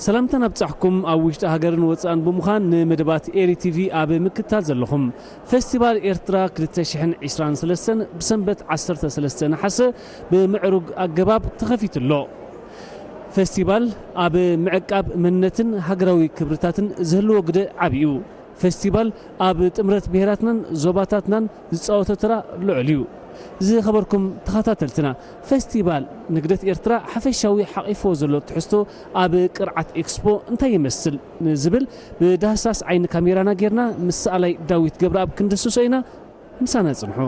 ሰላምታን ኣብጻሕኩም ኣብ ውሽጢ ሃገርን ወጻእን ብምዃን ንመደባት ኤሪ ቲቪ ኣብ ምክትታል ዘለኹም። ፈስቲቫል ኤርትራ ክልተ ሽሕን ዕስራን ሰለስተን ብሰንበት ዓሰርተ ሰለስተ ነሓሰ ብምዕሩግ ኣገባብ ተኸፊቱ ኣሎ። ፈስቲቫል ኣብ ምዕቃብ መንነትን ሃገራዊ ክብርታትን ዝህልዎ ግደ ዓቢ እዩ። ፈስቲቫል ኣብ ጥምረት ብሄራትናን ዞባታትናን ዝጻወቶ ተራ ልዑል እዩ። ዝኸበርኩም ተኸታተልትና፣ ፈስቲቫል ንግደት ኤርትራ ሓፈሻዊ ሓቒፍዎ ዘሎ ትሕዝቶ ኣብ ቅርዓት ኤክስፖ እንታይ ይመስል ንዝብል ብዳህሳስ ዓይኒ ካሜራና ጌርና ምስ ሰኣላይ ዳዊት ገብረኣብ ክንድስሶ ኢና። ምሳና ጽንሑ።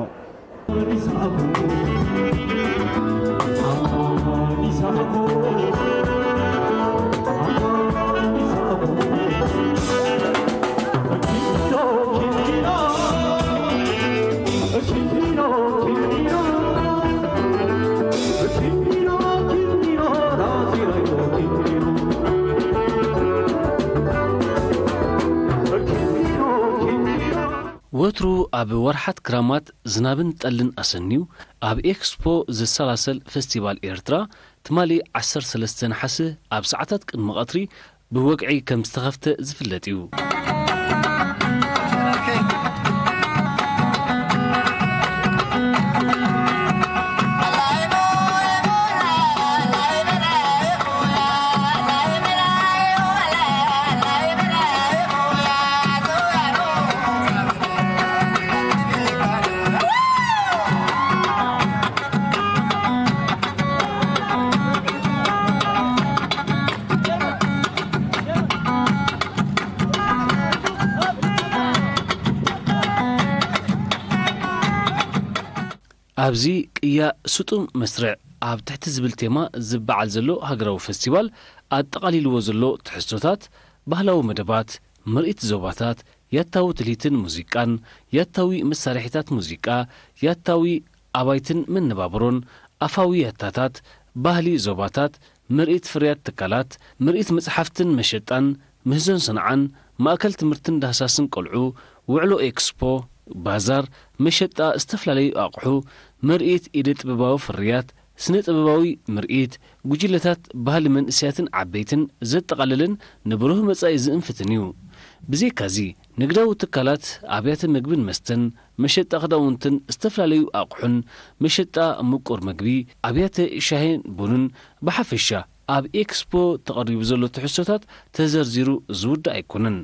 ወትሩ ኣብ ወርሓት ክራማት ዝናብን ጠልን ኣሰንዩ ኣብ ኤክስፖ ዝሰላሰል ፈስቲቫል ኤርትራ፣ ትማሊ ዓሰርተ ሰለስተ ነሓሰ ኣብ ሰዓታት ቅድሚ ቀትሪ ብወግዒ ከም ዝተኸፍተ ዝፍለጥ እዩ። ኣብዚ ቅያ ስጡም መስርዕ ኣብ ትሕቲ ዝብል ቴማ ዝበዓል ዘሎ ሃገራዊ ፈስቲቫል ኣጠቓሊልዎ ዘሎ ትሕዝቶታት፣ ባህላዊ መደባት፣ ምርኢት ዞባታት፣ ያታዊ ትልሂትን ሙዚቃን፣ ያታዊ መሳርሒታት ሙዚቃ፣ ያታዊ ኣባይትን መነባብሮን፣ ኣፋዊ ያታታት፣ ባህሊ ዞባታት፣ ምርኢት ፍርያት ትካላት፣ ምርኢት መጽሓፍትን መሸጣን፣ ምህዞን ሰንዓን፣ ማእከል ትምህርትን ዳህሳስን ቆልዑ፣ ውዕሎ ኤክስፖ፣ ባዛር፣ መሸጣ ዝተፈላለዩ ኣቕሑ፣ ምርኢት ኢደ ጥበባዊ ፍርያት፣ ስነ ጥበባዊ ምርኢት፣ ጉጅለታት ባህሊ መንእሰያትን ዓበይትን ዘጠቓለለን ንብሩህ መጻኢ ዝእንፍትን እዩ። ብዘይካዚ፣ ንግዳዊ ትካላት፣ ኣብያተ ምግብን መስተን፣ መሸጣ ክዳውንትን ዝተፈላለዩ ኣቑሑን፣ መሸጣ ምቁር ምግቢ፣ ኣብያተ ሻሂን ቡንን፣ ብሓፈሻ ኣብ ኤክስፖ ተቐሪቡ ዘሎ ትሕዝቶታት ተዘርዚሩ ዝውዳእ ኣይኮነን።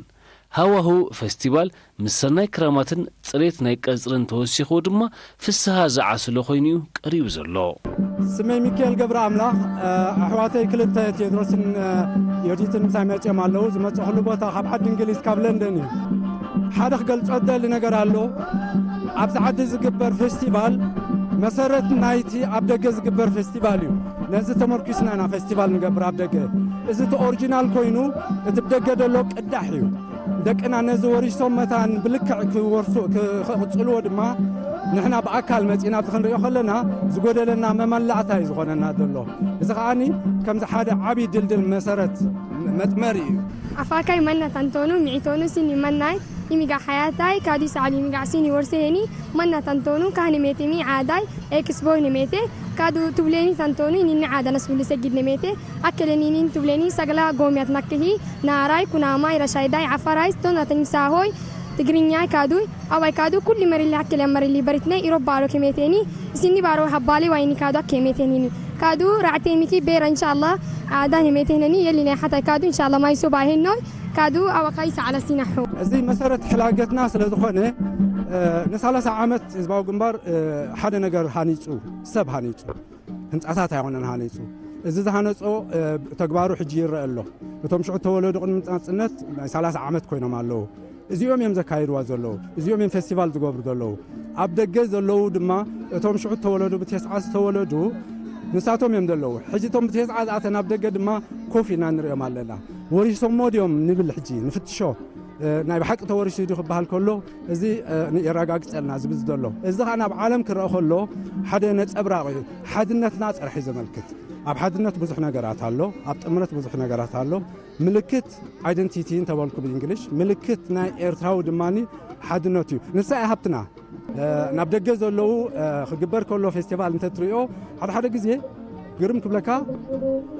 ሃዋሁ ፈስቲቫል ምስ ሰናይ ክራማትን ጽሬት ናይ ቀጽርን ተወሲኽዎ ድማ ፍስሃ ዝዓሰሎ ኮይኑ እዩ ቀሪቡ ዘሎ። ስመይ ሚካኤል ገብረ ኣምላኽ፣ እ፣ ኣሕዋተይ ክልተ ቴድሮስን፣ እ፣ ዮዲትን ምሳይ መጺኦም ኣለዉ። ዝመጽእኹሉ ቦታ ካብ ዓዲ እንግሊዝ፣ ካብ ለንደን እዩ። ሓደ ክገልጾ እደሊ ነገር ኣሎ። ኣብዚ ዓዲ ዝግበር ፌስቲቫል መሰረት ናይቲ ኣብ ደገ ዝግበር ፌስቲቫል እዩ። ነዚ ተመርኪስና ኢና ፌስቲቫል ንገብር ኣብ ደገ። እዚ እቲ ኦሪጂናል ኮይኑ፣ እቲ ብደገ ዘሎ ቅዳሕ እዩ። ደቅና ነዚ ወሪሶም መታን ብልክዕ ክወርሱ፣ ክ-፣ ክቕጽልዎ ድማ ንሕና ብኣካል መጺና ኣብዚ ክንሪኦ ከለና ዝጎደለና መመላእታ እዩ ዝኾነና ዘሎ። እዚ ከኣኒ ከምዚ ሓደ ዓቢ ድልድል መሰረት መጥመሪ እዩ። Afaakay manna tantoonu mi'itoonu sini mannay imiga hayatay kadi sa'ali imiga sini worseheni manna tantoonu kahni metemi aaday ekisboyni mete kadu tubleni tantoonu ininni aada nasbili segidne mete akkeleni inin tubleni sagla gomiyat nakkehi naaray kunamay rashayday afaray tona tani saahoy tigrinyay kaduy away kadu kulli marili akkele marili baritnay irob baaro kemeteni isinni baaro habbaali wayni kadu akkemetenini kadu ra'te miki beera inshallah aada hemeteneni yelli ne hatay kadu inshallah mayso bahennoy kadu awakay sa'ala sinahu እዚ መሰረት ሕላገትና ስለ ዝኾነ፣ እ፣ ን30 ዓመት ህዝባዊ ግንባር፣ እ፣ ሓደ ነገር ሃኒጹ፣ ሰብ ሃኒጹ፣ ህንጻታት ኣይኮነን ሃኒጹ። እዚ ዝሃነጾ፣ እ፣ ተግባሩ ሕጂ ይረአ ኣሎ። እቶም ሽዑ ተወለዱ ቅድሚ ናጽነት ናይ ሠላሳ ዓመት ኮይኖም ኣለዉ። እዚኦም እዮም ዘካይድዋ ዘለዉ፣ እዚኦም እዮም ፌስቲቫል ዝገብሩ ዘለዉ። ኣብ ደገ ዘለዉ ድማ እቶም ሽዑ ተወለዱ፣ ብቴስዓ ዝተወለዱ ንሳቶም እዮም ዘለዉ። ሕጂ እቶም ብቴስዓ ዝኣተን ኣብ ደገ ድማ ኮፍ ኢና ንሪኦም ኣለና። ወሪሶሞ ድዮም ንብል ሕጂ ንፍትሾ። እ፣ ናይ ብሓቂ ተወሪሱ ድዩ ክበሃል ከሎ፣ እዚ፣ እ፣ የረጋግጸልና ዝብል ዘሎ። እዚ ኸኣ ናብ ዓለም ክረአ ከሎ ሓደ ነጸብራቕ እዩ። ሓድነትና ጥራሕ እዩ ዘመልክት። ኣብ ሓድነት ብዙሕ ነገራት ኣሎ፣ ኣብ ጥምረት ብዙሕ ነገራት ኣሎ። ምልክት ኣይደንቲቲ እንተበልኩ ብእንግሊሽ፣ ምልክት ናይ ኤርትራዊ ድማ ሓድነቱ እዩ። ንሳ እያ ሃብትና። እ፣ ናብ ደገ ዘለዉ፣ እ፣ ክግበር ከሎ ፌስቲቫል እንተትሪኦ፣ ሓደ ሓደ ግዜ ግርም ክብለካ፣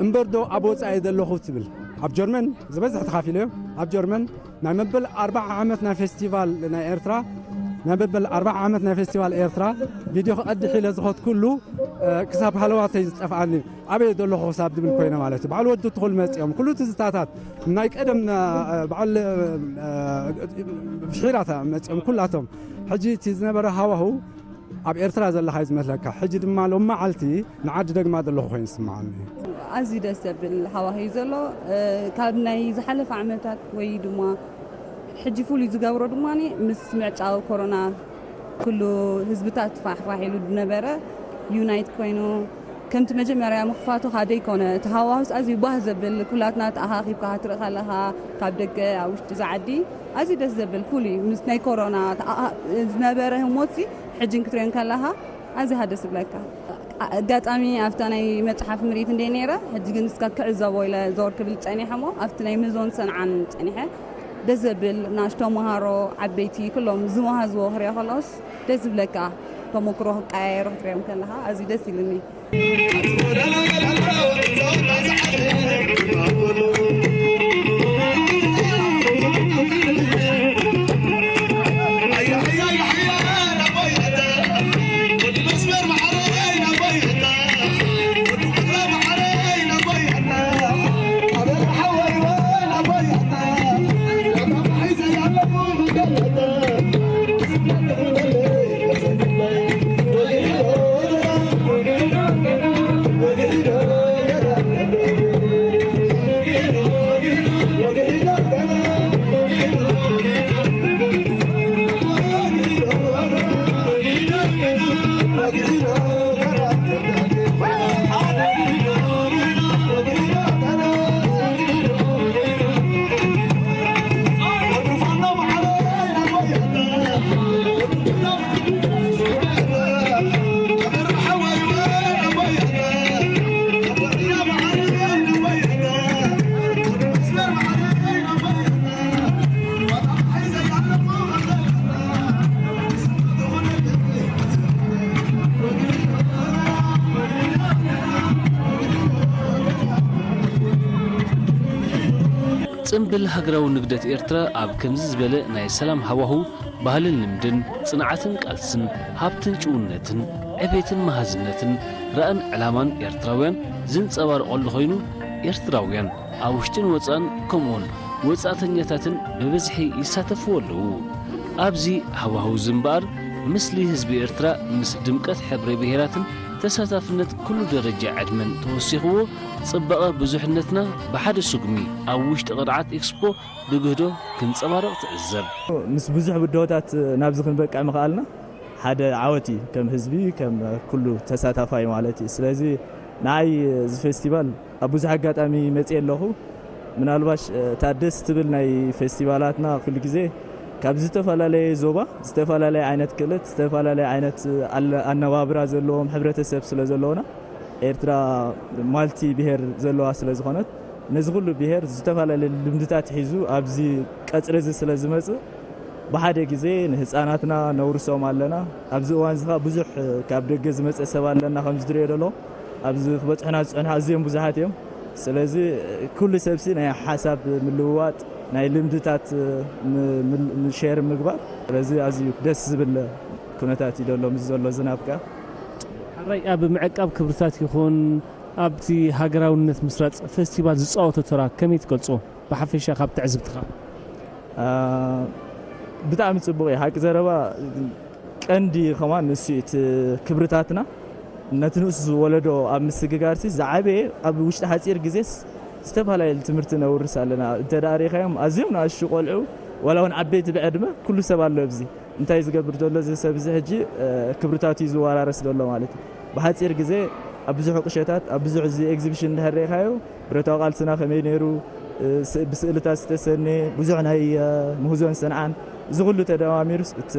እምበር ዶ ኣብ ወጻኢ ዘለኹ ትብል። ኣብ ጀርመን ዝበዝሕ ተኻፊለዮ። ኣብ ጀርመን ናይ መበል ኣርብዓ ዓመት ናይ ፌስቲቫል ናይ ኤርትራ፣ ናይ መበል ኣርብዓ ዓመት ናይ ፌስቲቫል ኤርትራ ቪድዮ ክቐድሕ ኢለ ዝኸድኩሉ፣ እ፣ ክሳብ ሃለዋተይ ዝጠፍኣኒ፣ ኣበይ ዘለኹ ክሳብ ዝብል ኮይነ ማለት እዩ። በዓል ወዲ ትኹል መጺኦም፣ ኩሉ ትዝታታት ናይ ቀደም፣ እ፣ በዓል፣ እ፣ ብሒራታ መጺኦም ኩላቶም። ሕጂ እቲ ዝነበረ ሃዋሁ ኣብ ኤርትራ ዘለኻ እዩ ዝመስለካ። ሕጂ ድማ ሎም መዓልቲ ንዓዲ ደግማ ዘለኹ ኮይኑ ይስምዓኒ። ኣዝዩ ደስ ዘብል ሃዋሁ እዩ ዘሎ። እ፣ ካብ ናይ ዝሓለፈ ዓመታት ወይ ድማ ሕጂ ፍሉይ ዝገብሮ ድማ ምስ ምዕጻው ኮሮና ኩሉ ህዝብታት ፋሕፋሕ ኢሉ ዝነበረ ዩናይት ኮይኑ ከምቲ መጀመርያ ምኽፋቱ ካ ደይኮነ፣ እቲ ሃዋሁስ ኣዝዩ ባህ ዘብል፣ ኩላትና ተኣኻኺብካ ክትርኢ ከለኻ፣ ካብ ደገ ኣብ ውሽጢ እዛ ዓዲ ኣዝዩ ደስ ዘብል፣ ፍሉይ ምስ ናይ ኮሮና ተኣ-፣ ዝነበረ ህሞትሲ ሕጂ ክትሪኦ ከለኻ ኣዝዩ ደስ ዝብለካ። ኣጋጣሚ ኣብታ ናይ መጽሓፍ ምርኢት እንደ ነይረ፣ ሕጂ ግን እስካ ክዕዘቦ ኢለ ዞር ክብል ጸኒሐ እሞ፣ ኣብቲ ናይ ምዞን ሰንዓን ጸኒሐ። ደስ ዘብል፣ ናእሽቶ መሃሮ፣ ዓበይቲ፣ ኩሎም ዝመሃዝዎ ክሪኦ ከለስ ደስ ዝብለካ፣ ተመክሮ ክቀያየሩ ክትሪኦም ከለኻ ኣዝዩ ደስ ኢሉኒ። ጽምብል ሃገራዊ ንግደት ኤርትራ ኣብ ከምዚ ዝበለ ናይ ሰላም ሃዋሁ፣ ባህልን ልምድን፣ ጽንዓትን ቃልስን፣ ሃብትን ጭውነትን፣ ዕቤትን መሃዝነትን፣ ራእን ዕላማን ኤርትራውያን ዝንጸባረቐሉ ኮይኑ፣ ኤርትራውያን ኣብ ውሽጥን ወጻእን ከምኡውን ወጻእተኛታትን ብብዝሒ ይሳተፍዎ ኣለዉ። ኣብዚ ሃዋህው እዚ እምበኣር፣ ምስሊ ህዝቢ ኤርትራ ምስ ድምቀት ሕብረ ብሄራትን ተሳታፍነት ኩሉ ደረጃ ዕድመን ተወሲኽዎ፣ ጽባቐ ብዙሕነትና ብሓደ ስጉሚ ኣብ ውሽጢ ቅርዓት ኤክስፖ ብግህዶ ክንጸባረቕ ትዕዘብ። ምስ ብዙሕ ብድሆታት ናብዚ ክንበቅዕ ምኽኣልና ሓደ ዓወት እዩ፣ ከም ህዝቢ፣ ከም ኩሉ ተሳታፋይ ማለት እዩ። ስለዚ ንዓይ እዚ ፌስቲቫል ኣብ ብዙሕ ኣጋጣሚ መጽየ ኣለኹ። ምናልባሽ እታ ደስ ትብል ናይ ፌስቲቫላትና ኩሉ ግዜ ካብ ዝተፈላለየ ዞባ ዝተፈላለየ ዓይነት ክእለት፣ ዝተፈላለየ ዓይነት ኣለ-፣ ኣነባብራ ዘለዎም ሕብረተሰብ ስለ ዘለውና፣ ኤርትራ ማልቲ ብሄር ዘለዋ ስለ ዝኾነት፣ ነዚ ኩሉ ብሄር ዝተፈላለየ ልምድታት ሒዙ ኣብዚ ቀጽሪ እዚ ስለ ዝመጽእ፣ ብሓደ ግዜ ንህጻናትና ነውርሶም ኣለና። ኣብዚ እዋን እዚ ኸኣ ብዙሕ ካብ ደገ ዝመጸ ሰብ ኣለና፣ ከም ዝትርእዮ ዘሎ ኣብዚ ክበጽሑና ዝጸንሑ ኣዝዮም ብዙሓት እዮም። ስለዚ ኩሉ ሰብሲ ናይ ሓሳብ ምልውዋጥ፣ ናይ ልምድታት ም-፣ ምል-፣ ም-፣ ሼር ምግባር፣ ስለዚ ኣዝዩ ደስ ዝብል ኩነታት እዩ ዘሎ፣ ምስ ዘሎ ዝናብ ከኣ። ሕራይ ኣብ ምዕቃብ ክብርታት ይኹን ኣብቲ ሃገራውነት ምስራጽ ፌስቲቫል ዝጻወቶ ተራ ከመይ ትገልጾ? ብሓፈሻ ካብ ትዕዝብትኻ። አ፣ ብጣዕሚ ጽቡቕ እዩ። ሓቂ ዘረባ ቀንዲ ከማን ንሱ እዩ። እቲ ክብርታትና ነቲ ንኡስ ወለዶ ኣብ ምስግጋርሲ ዝዓበየ ኣብ ውሽጢ ሓጺር ግዜስ ዝተፈላለዩ ትምህርቲ ነውርስ ኣለና። እንተ ደኣ ርኢኻዮም ኣዝዮም ንኣሽቱ ቆልዑ ዋላ እውን ዓበይቲ ብዕድመ ኩሉ ሰብ ኣሎ ኣብዚ። እንታይ ዝገብር ዘሎ እዚ ሰብ እዚ ሕጂ፣ እ፣ ክብርታቱ እዩ ዝወራረስ ዘሎ ማለት እዩ። ብሓፂር ግዜ ኣብ ብዙሕ ቁሸታት፣ ኣብ ብዙሕ እዚ ኤግዚቢሽን እንድሕር ርኢኻዮ፣ ብረታዊ ቃልስና ከመይ ነይሩ፣ እ፣ ስ-፣ ብስእልታት ዝተሰነ ብዙሕ ናይ፣ እ፣ ምህዞን ሰንዓን፣ እዚ ኩሉ ተደማሚሩስ እቲ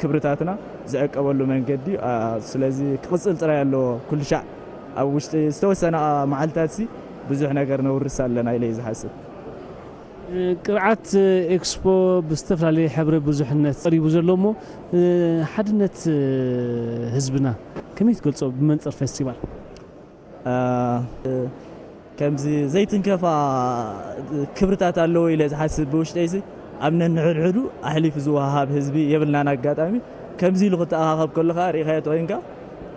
ክብርታትና ዝዕቀበሉ መንገዲ፣ አ፣ ስለዚ ክቕፅል ጥራይ ኣለዎ። ኩሉ ሻዕ ኣብ ውሽጢ ዝተወሰነ መዓልታት ሲ ብዙሕ ነገር ነውርስ ኣለና ኢለ እየ ዝሓስብ። ቅብዓት ኤክስፖ ብዝተፈላለየ ሕብረ ብዙሕነት ቀሪቡ ዘሎ እሞ፣ ሓድነት ህዝብና ከመይ ትገልጾ ብመንጽር ፌስቲቫል? አ፣ ከምዚ ዘይትንከፋ ክብርታት ኣለዎ ኢለ ዝሓስብ ብውሽጠይሲ፣ ኣብ ነንሕድሕዱ ኣሕሊፉ ዝወሃሃብ ህዝቢ የብልናን ኣጋጣሚ። ከምዚ ኢሉ ክተኣኻኸብ ከለኻ ርኢኻዮ ተኾይንካ፣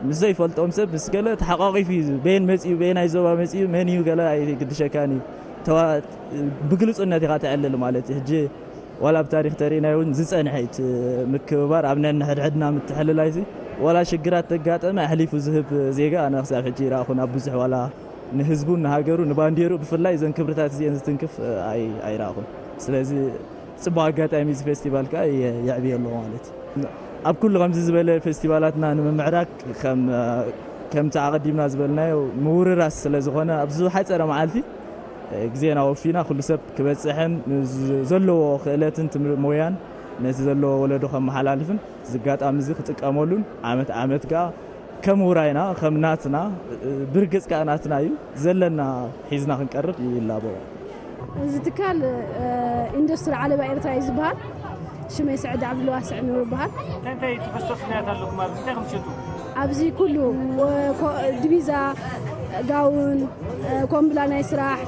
ምስ ዘይፈልጦም ሰብ ምስ ገለ ተሓቋቒፉ እዩ። በየን መጺኡ፣ በየናይ ዞባ መጺኡ፣ መን እዩ ገለ ኣይግድሸካን እዩ። ተዋ-፣ ብግልጹነት ኢኻ ተዕልል ማለት እዩ። ሕጂ ዋላ ኣብ ታሪኽ ተሪእናዮ እውን ዝጸንሐ እዩ እቲ ምክብባር፣ ኣብ ነንሕድሕድና ምትሕልላይሲ። ዋላ ሽግራት ተጋጠመ ኣሕሊፉ ዝህብ ዜጋ ኣነ ክሳብ ሕጂ ይረኣኹን። ኣብ ብዙሕ ዋላ ንህዝቡን ንሃገሩ ንባንዴሩ ብፍላይ እዘን ክብርታት እዚአን ዝትንክፍ ኣይ-፣ ኣይረኣኹን። ስለዚ ጽቡቕ ኣጋጣሚ እዚ ፌስቲቫል ከኣ የ-፣ የዕብዮ ኣለኹ ማለት እዩ። ኣብ ኩሉ ከምዚ ዝበለ ፌስቲቫላትና ንምምዕራግ ከም፣ ከምቲ ኣቐዲምና ዝበልናዮ ምውርራስ ስለ ዝኾነ ኣብዚ ዝሓጸረ መዓልቲ ግዜና ወፊና ኩሉ ሰብ ክበጽሕን ዝ-፣ ዘለዎ ክእለትን ትምህር-፣ ሞያን ነቲ ዘለዎ ወለዶ ከመሓላልፍን እዚ ኣጋጣሚ እዚ ክጥቀመሉን ዓመት ዓመት ከኣ ከም ውራይና፣ ከም ናትና፣ ብርግጽ ከኣ ናትና እዩ፣ ዘለና ሒዝና ክንቀርብ ይላበው። እዚ ትካል፣ እ፣ ኢንዱስትሪ ዓለባ ኤርትራ እዩ ዝበሃል። ሽመይ ስዕድ ዓብዱልዋስዕ ኑር ይበሃል። እንታይ እንታይ ትሕዝቶ ፍርያት ኣለኩም? ኣብዚ እንታይ ከም ትሸጡ? ኣብዚ ኩሉ፣ እ፣ ኮ-፣ ዲቪዛ፣ ጋውን፣ እ፣ ኮምብላ ናይ ስራሕ፣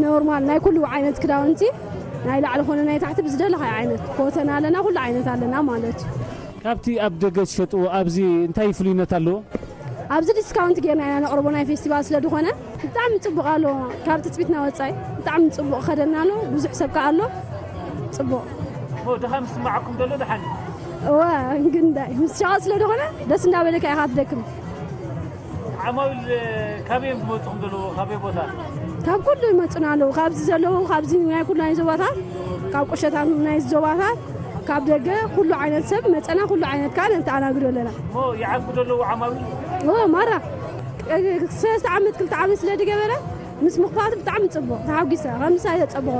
ኖርማል ናይ ኩሉ ዓይነት ክዳውንቲ፣ ናይ ላዕሊ ኮነ ናይ ታሕቲ ብዝደለኻዮ ዓይነት ኮተን ኣለና፣ ኩሉ ዓይነት ኣለና ማለት እዩ። ካብቲ ኣብ ደገ ትሸጥዎ ኣብዚ እንታይ ፍሉይነት ኣለዎ? ኣብዚ ዲስካውንት ጌርና ኢና ነቕርቦ ናይ ፌስቲቫል ስለ ዝኾነ ብጣዕሚ ጽቡቕ ኣሎ። ካብ ትጽቢትና ወጻኢ ብጣዕሚ ጽቡቕ ከደና ኣሎ። ብዙሕ ሰብ ከኣ ኣሎ። ጽቡቕ። እሞ ድኻም ዝስምዓኩም ዘሎ ደሓን እዩ? እወ፣ ግን እንታይ ምስ ሸቐጥ ስለ ዝኾነ ደስ እንዳበለካ ኢኻ ትደክም። ዓማዊል ካበይ እዮም ዝመጹኹም ዘለዉ? ካበይ ቦታ? ካብ ኩሉ ይመጹና ኣለዉ። ካብዚ ዘለዉ፣ ካብዚ ናይ ኩሉ ናይ ዞባታት፣ ካብ ቁሸታት ናይ ዞባታት፣ ካብ ደገ ኩሉ ዓይነት ሰብ መጸና፣ ኩሉ ዓይነት ከኣ ነተኣናግዶ ኣለና። እሞ ይዓግቡ ዘለዉ ዓማዊል? ኦ፣ ማራ። ሰለስተ ዓመት፣ ክልተ ዓመት ስለ ዝገበረ፣ ምስ ምኽፋቱ ብጣዕሚ ጽቡቕ፣ ተሓጒሰ፣ ከም ምሳሌ ዘጸብቖ።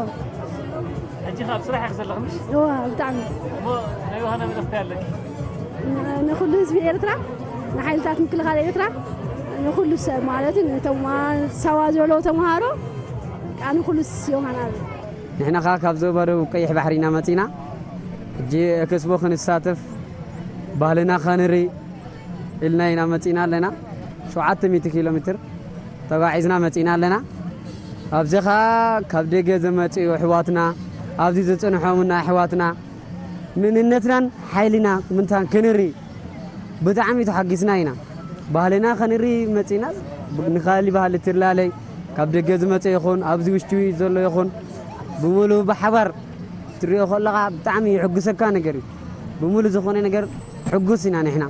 ሕጂ ካብ ስራሕ ኢኺ ዘለኺ ምሽ? እዋ፣ ብጣዕሚ። እሞ ናይ ዮሃና መልእኽቲ ኣለኪ? ን-፣ ንኹሉ ህዝቢ ኤርትራ፣ ንሓይልታት ምክልኻል ኤርትራ፣ ንኹሉ ሰብ ማለት ነቶም ማ-፣ ሳዋ ዘለዉ ተምሃሮ፣ ከኣ ንኹሉ ስ-፣ ዮሃና። ንሕና ኸኣ ካብ ዞባ ደቡብ ቀይሕ ባሕሪ ኢና መጺና። ሕጂ ኤክስፖ ክንሳተፍ፣ ባህልና ከንርኢ ኢልና ኢና መጺና ኣለና። ሸውዓተ ሚእቲ ኪሎ ሜትር ተጓዒዝና መጺና ኣለና። ኣብዚ ኸኣ ካብ ደገ ዝመጽኡ ኣሕዋትና፣ ኣብዚ ዝጽንሖምና ኣሕዋትና፣ መንነትናን ሓይልና ምንታን ክንርኢ ብጣዕሚ ተሓጊስና ኢና። ባህልና ከንርኢ መጺና፣ ንኻሊ ባህሊ ትላለይ፣ ካብ ደገ ዝመጸ ይኹን፣ ኣብዚ ውሽጢ ዘሎ ይኹን፣ ብምሉኡ ብሓባር ትሪኦ ከለኻ ብጣዕሚ የሕጉሰካ ነገር እዩ። ብምሉእ ዝኾነ ነገር ሕጉስ ኢና ንሕና።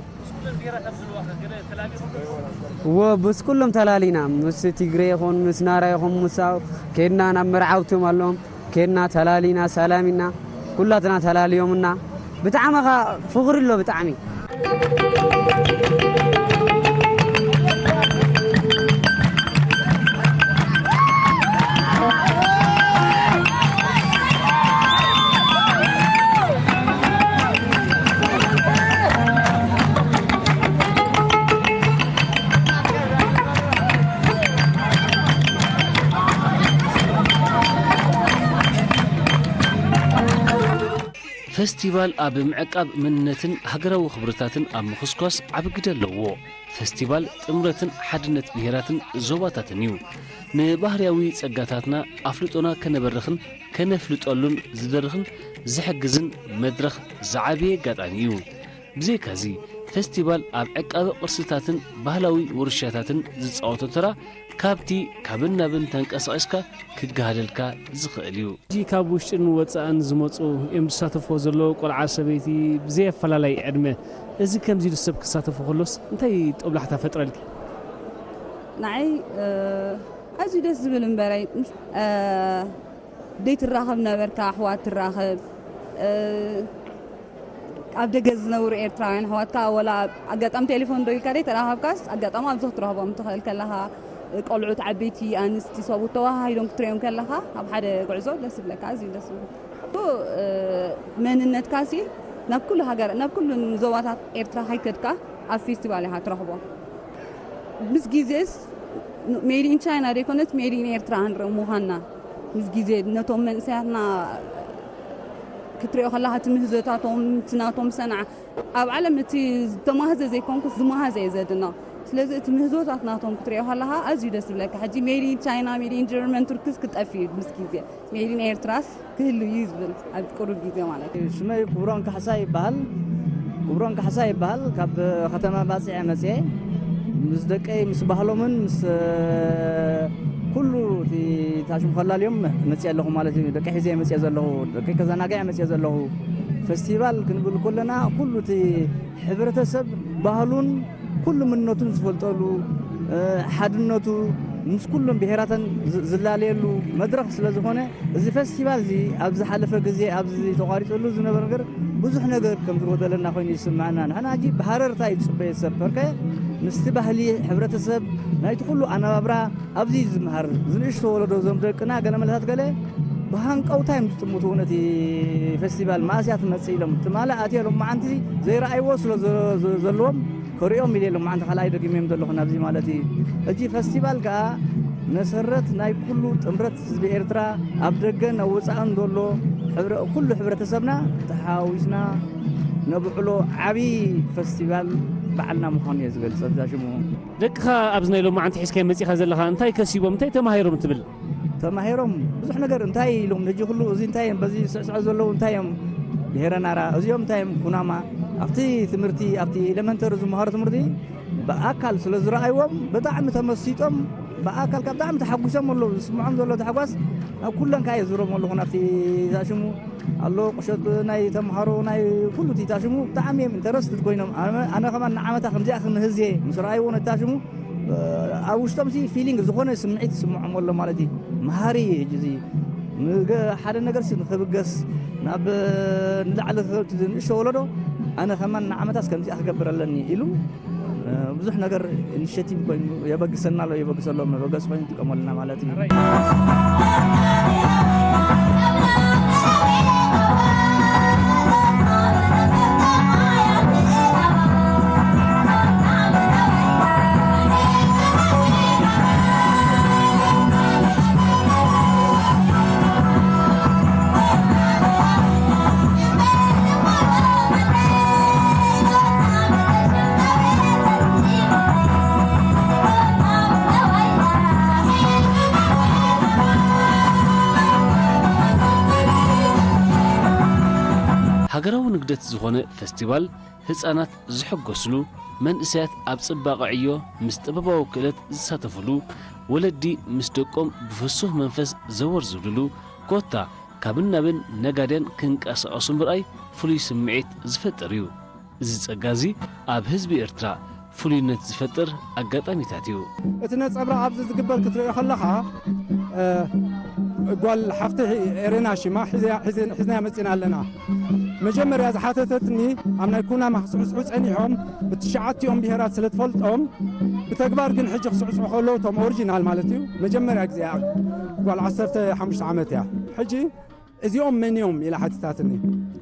እዎ፣ ምስ ኩሎም ተላሊና፣ ምስ ትግረ ይኹን፣ ምስ ናራ ይኹን፣ ምስ ኣብ-፣ ኬድና ናብ መርዓውቶም ኣለዎም፣ ኬድና ተላሊና፣ ሰላሚና፣ ኩላትና ተላልዮምና። ብጣዕሚ ኸ ፍቕሪ ኣሎ ብጣዕሚ። ፈስቲቫል ኣብ ምዕቃብ መንነትን ሃገራዊ ክብርታትን ኣብ ምኹስኳስ ዓቢ ግደ ኣለዎ። ፈስቲቫል ጥምረትን ሓድነት ብሄራትን ዞባታትን እዩ። ንባህርያዊ ጸጋታትና ኣፍልጦና ከነበርኽን ከነፍልጠሉን ዝደርኽን ዝሕግዝን መድረኽ ዝዓበየ ኣጋጣሚ እዩ። ብዘይካዚ፣ ፈስቲቫል ኣብ ዕቃበ ቅርስታትን ባህላዊ ውርሻታትን ዝጻወቶ ተራ ካብቲ ካብን ናብን ተንቀሳቒስካ ክገሃደልካ ዝኽእል እዩ። ሕጂ ካብ ውሽጥን ወጻእን ዝመጹ እዮም ዝሳተፍዎ ዘለዉ፣ ቆልዓ፣ ሰበይቲ፣ ብዘይ ኣፈላላይ ዕድመ። እዚ ከምዚ ኢሉ ሰብ ክሳተፎ ከሎስ እንታይ ጦብላሕታ ፈጥረልኪ? ንዓይ፣ እ፣ ኣዝዩ ደስ ዝብል እምበረይ፣ ምስ፣ እ፣ ደይ ትራኸብ ነበርካ፣ ኣሕዋት ትራኸብ፣ ኣብ ደገ ዝነብሩ ኤርትራውያን ኣሕዋትካ፣ ወላ ኣጋጣሚ ቴሌፎን ደዊልካ ደይ ተራኸብካስ፣ ኣጋጣሚ ኣብዚ ክትረኽቦም ትኽእል ከለኻ፣ ቆልዑት፣ ዓበይቲ፣ ኣንስቲ፣ ሰብኡት ተዋሃሂዶም ክትሪኦም ከለኻ፣ ኣብ ሓደ ጉዕዞ ደስ ይብለካ፣ ኣዝዩ ደስ ይብል። እኮ፣ እ፣ መንነትካሲ ናብ ኩሉ ሃገር፣ ናብ ኩሉ ዞባታት ኤርትራ ከይከድካ ኣብ ፌስቲቫል ኢኻ ትረኽቦ። ምስ ግዜስ ሜድ ኢን ቻይና ደይኮነስ ሜድ ኢን ኤርትራ ክንርኢ ምዃንና፣ ምስ ግዜ ነቶም መንእሰያትና ክትሪኦ ከለኻ፣ እቲ ምህዞታቶም፣ እቲ ናቶም ሰንዓ፣ ኣብ ዓለም እቲ ዝተማህዘ ዘይኮንኩስ ዝመሃዘ እየ ዘድንቕ። ስለዚ እቲ ምህዞታት ናቶም ክትሪኦ ከለኻ ኣዝዩ ደስ ዝብለካ። ሕጂ ሜድ ኢን ቻይና፣ ሜድ ኢን ጀርመን፣ ቱርክስ ክጠፍእ እዩ ምስ ግዜ። ሜድ ኢን ኤርትራስ ክህሉ እዩ ዝብል ኣብ ቁሩብ ግዜ ማለት እዩ። ሽመይ ክብሮም ካሕሳ ይበሃል። ክብሮም ካሕሳ ይበሃል። ካብ ከተማ ባጽዕ መጽየ። ምስ ደቀይ፣ ምስ ባህሎምን ምስ፣ እ፣ ኩሉ እቲ ታሽም ከላልዮም መጽየ ኣለኹ ማለት እዩ። ደቀይ ሒዘ መጽየ ዘለኹ፣ ደቀይ ከዘናግዕ መጽየ ዘለኹ። ፈስቲቫል ክንብል ከለና ኩሉ እቲ ሕብረተሰብ ባህሉን ኩሉ መንነቱን ዝፈልጠሉ፣ እ፣ ሓድነቱ ምስ ኩሎም ብሄራተን ዝ-፣ ዝላለየሉ መድረኽ ስለ ዝኾነ፣ እዚ ፈስቲቫል እዚ ኣብ ዝሓለፈ ግዜ ኣብዚ ተቋሪጸሉ ዝነበረ ነገር ብዙሕ ነገር ከም ዝጎደለና ኮይኑ ይስምዐና። ንሕና ሕጂ ብሃረርታ እዩ ዝጽበዮ ሰብ ፐርከ ምስቲ ባህሊ ሕብረተሰብ ናይቲ ኩሉ ኣነባብራ ኣብዚ እዩ ዝምሃር። ዝንእሽቶ ወለዶ እዞም ደቅና ገለ መለታት ገለ ብሃንቀውታ እዮም ዝጥምቱ ነቲ ፈስቲቫል። መኣስ እያ ትመጽእ ኢሎም ትማሊ ኣትየ ሎማዓንቲ ዘይረኣይዎ ስለ ዘ-፣ ዘ-፣ ዘለዎም ክሪኦም ኢለ ሎማዓንቲ ካልኣይ ደጊመ እዮም ዘለኹ ናብዚ ማለት እዩ። ሕጂ ፈስቲቫል ከኣ መሰረት ናይ ኩሉ ጥምረት ህዝቢ ኤርትራ ኣብ ደገን ኣብ ወጻእን ዘሎ ሕብረ-፣ ኩሉ ሕብረተሰብና ተሓዋዊስና ነብዕሎ ዓቢ ፈስቲቫል በዓልና ምዃኑ እየ ዝገልጽ ኣብዛ ሽሙ። ደቅኻ ኣብዚ ናይ ሎማዓንቲ ሒዝካዮም መጺኻ ዘለኻ እንታይ ከሲቦም፣ እንታይ ተማሂሮም ትብል? ተማሂሮም ብዙሕ ነገር እንታይ ኢሎም፣ ሕጂ ኩሉ እዚ እንታይ እዮም፣ በዚ ስዕስዖ ዘለዉ እንታይ እዮም፣ ብሄረ ናራ፣ እዚኦም እንታይ እዮም፣ ኩናማ፣ ኣብቲ ትምህርቲ፣ ኣብቲ ኤሌመንተሪ ዝመሃሩ ትምህርቲ ብኣካል ስለ ዝረኣይዎም ብጣዕሚ ተመሲጦም፣ ብኣካል ካብ ብጣዕሚ ተሓጒሶም ኣለዉ። ዝስምዖም ዘሎ ታሕጓስ ናብ ኩለን ከኣ የዝሮም ኣለኹ፣ ናብቲ ታሽሙ ኣሎ፣ ቁሸት ናይ ተምሃሮ፣ ናይ ኩሉ እቲ ታሽሙ ብጣዕሚ እዮም ኢንተረስትድ ኮይኖም። ኣነ፣ ኣነ ከማን ንዓመታ ከምዚኣ ክምህዝ እየ ምስ ረኣይዎ ነቲ ታሽሙ፣ ኣብ ውሽጦም ሲ ፊሊንግ ዝኾነ ስምዒት ይስምዖም ኣሎ ማለት እዩ። መሃሪ እዩ ሕጂ እዚ። ንገ-፣ ሓደ ነገር ሲ ንኽብገስ ናብ ንላዕሊ ክኸብድ ንእሽቶ ወለዶ፣ ኣነ ከማን ንዓመታስ ከምዚኣ ክገብር ኣለኒ ኢሉ፣ እ፣ ብዙሕ ነገር ኢኒሼቲቭ ኮይኑ የበግሰና ኣሎ፣ የበግሰሎም፣ መበገሲ ኮይኑ ይጥቀመልና ማለት እዩ። ሃገራዊ ንግደት ዝኾነ ፈስቲቫል ህጻናት ዝሕጎስሉ፣ መንእሰያት ኣብ ጽባቐ ዕዮ ምስ ጥበባዊ ክእለት ዝሳተፍሉ፣ ወለዲ ምስ ደቆም ብፍሱህ መንፈስ ዘወር ዝብልሉ፣ ኮታ ካብን ናብን ነጋድያን ክንቀሳቐሱ ምርኣይ ፍሉይ ስምዒት ዝፈጥር እዩ። እዚ ጸጋ እዚ ኣብ ህዝቢ ኤርትራ ፍሉይነት ዝፈጥር ኣጋጣሚታት እዩ። እቲ ነጸብራቕ ኣብዚ ዝግበር ክትርእዮ ከለኻ፣ እ፣ ጓል ሓፍቲ ኤሬና ሽማ ሒዘያ-፣ ሒዘ-፣ ሒዝናያ መጺና ኣለና። መጀመርያ ዝሓተተትኒ ኣብ ናይ ኩናማ ክስዕስዑ ጸኒሖም ብትሽዓቲኦም ብሄራት ስለ ትፈልጦም፣ ብተግባር ግን ሕጂ ክስዕስዑ ከለዉ እቶም ኦሪጂናል ማለት እዩ። መጀመርያ ግዜ እያ፣ ጓል ዓሰርተ ሓሙሽተ ዓመት እያ። ሕጂ እዚኦም መን እዮም ኢላ ሓቲታትኒ።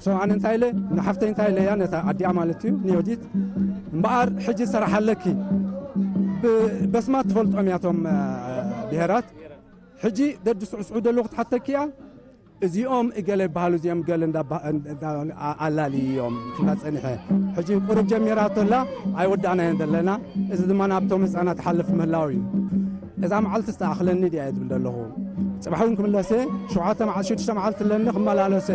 So ኣነ እንታይ ኢለ፣ ንሓፍተይ እንታይ ኢለያ፣ ነታ ኣዲኣ ማለት እዩ፣ ንዮዲት፣ እምበኣር ሕጂ ሰራሕ ኣለኪ፣ ብ-፣ በስማት ትፈልጦም እያ እቶም፣ እ፣ ብሄራት። ሕጂ ደዲ ስዕስዑ ዘለዉ ክትሓተኪ እያ፣ እዚኦም እገለ ይበሃሉ፣ እዚኦም ገለ እንዳባ-፣ እንዳ-፣ ኣ-፣ ኣላሊ እዮም ክብላ ጸኒሐ። ሕጂ ቁሩብ ጀሚራቶ ኣላ፣ ኣይወዳእናዮን ዘለና። እዚ ድማ ናብቶም ህጻናት ይሓልፍ ምህላው እዩ። እዛ መዓልቲ ዝተኣኽለኒ ድያ እየ ዝብል ዘለኹ። ጽባሕ እውን ክምለሰ፣ ሸውዓተ መዓልቲ፣ ሽዱሽተ መዓልቲ ኣለኒ ክመላለሰ።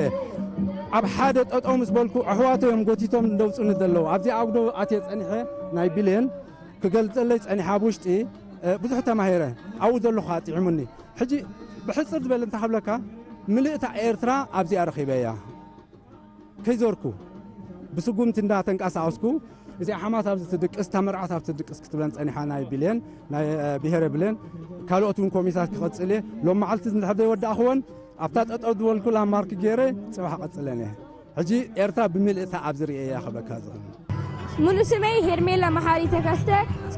ኣብ ሓደ ጠጠው ምስ በልኩ፣ ኣሕዋተይ እዮም ጎቲቶም እንደውጹኒ ዘለዉ። ኣብዚ ኣጉዶ ኣትየ ጸኒሐ፣ ናይ ቢልየን ክገልጸለይ ጸኒሐ ኣብ ውሽጢ፣ እ፣ ብዙሕ ተማሂረ። ኣብኡ ዘለኹ ኣጥዒሙኒ። ሕጂ ብሕጽር ዝበለ እንተ ክብለካ፣ ምልእታ ኤርትራ ኣብዚኣ ረኺበያ። ከይዞርኩ፣ ብስጉምቲ እንዳተንቀሳቐስኩ፣ እዚኣ ሓማት ኣብዚ ትድቅስ፣ እታ መርዓት ኣብ ትድቅስ ክትብለን ጸኒሓ፣ ናይ ቢልየን፣ ናይ፣ እ፣ ብሄረ ብሌን፣ ካልኦት እውን ኮሚታት ክቐጽል እየ። ሎም መዓልቲ እንድሕር ዘይወዳእኽወን፣ ኣብታ ጠጠው ዝበልኩ ላማርክ ገይረ ጽባሕ ቀጽለን እየ። ሕጂ ኤርትራ ብምልእታ ኣብ ዝርእየያ ክብለካ ዝኽእል። ሙሉ ስመይ ሄርሜላ መሓሪ ተከስተ፣